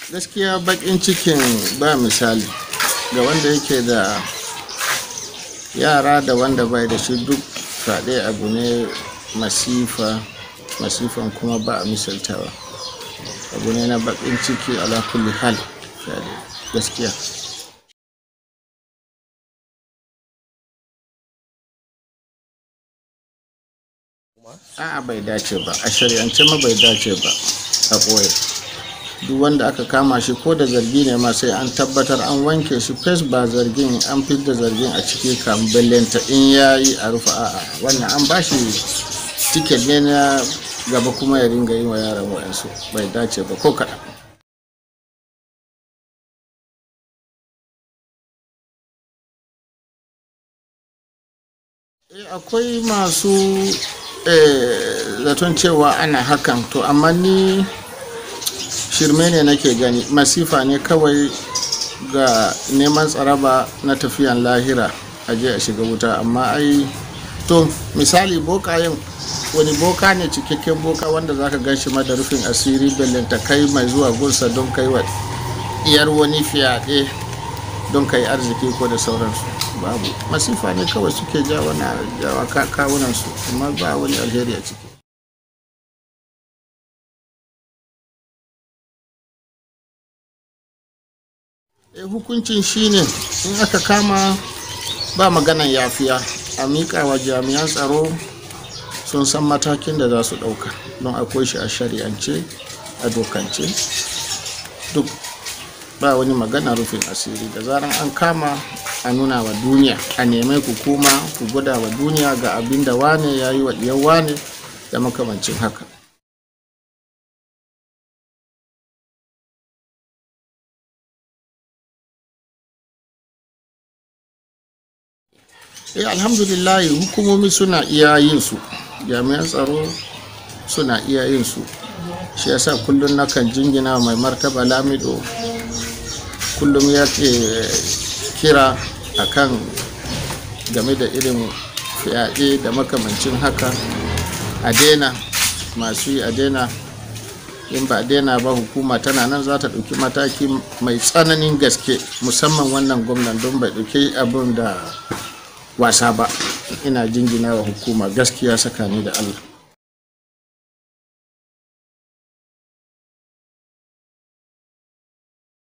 Gaskiya bakin cikin ba misali ga wanda yake da yara da wanda bai da shi, duk fyaɗe abu ne masifa, masifan kuma ba a misaltawa. Abu ne na bakin ciki ala kulli hal, fyaɗe gaskiya. A'a, bai dace ba, a shari'ance ma bai dace ba a ɓoye. Duk wanda aka kama shi ko da zargi ne ma, sai an tabbatar an wanke shi fes, ba zargin, an fidda zargin a ciki kan bellenta in ya yi a rufe. A'a, wannan an bashi ticket ne na gaba kuma ya ringa yi wa yaran wa'ansu. Bai dace ba ko kaɗan. Akwai masu zaton cewa ana hakan, to amma ni shirme ne nake gani, masifa ne kawai ga neman tsaraba na tafiyan lahira, a je a shiga wuta. Amma ai to misali bokayen, wani boka ne cikakken boka wanda zaka gan shi ma da rufin asiri, bellenta kai mai zuwa gunsa don kai wa diyar wani fyaɗe don kai arziki ko da sauransu? Babu. Masifa ne kawai suke jawo na jawa kawunansu, amma ba wani alheri a ciki. Hukuncin shine in aka kama, ba maganan yafiya, a miƙa wa jami'an tsaro, sun san matakin da za su ɗauka, don akwai shi a shari'ance, a dokance duk. Ba wani magana rufin asiri. Da zaran an kama, a nuna wa duniya, a neme ku kuma ku gwada wa duniya ga abin da wane ya yi wa ɗiyar wane da makamancin haka. Alhamdulillah, hukumomi suna iya yin su, jami'an tsaro suna iya yin su. Shi yasa kullum nakan jingina mai martaba Lamido, kullum ya ke kira akan game da irin fyaɗe da makamancin haka, a daina, masu yi a daina. In ba a daina ba, hukuma tana nan za ta ɗauki mataki mai tsananin gaske, musamman wannan gwamnan, don bai ɗauki abin da wasa ba. Ina jingina wa hukuma gaskiya tsakani da Allah.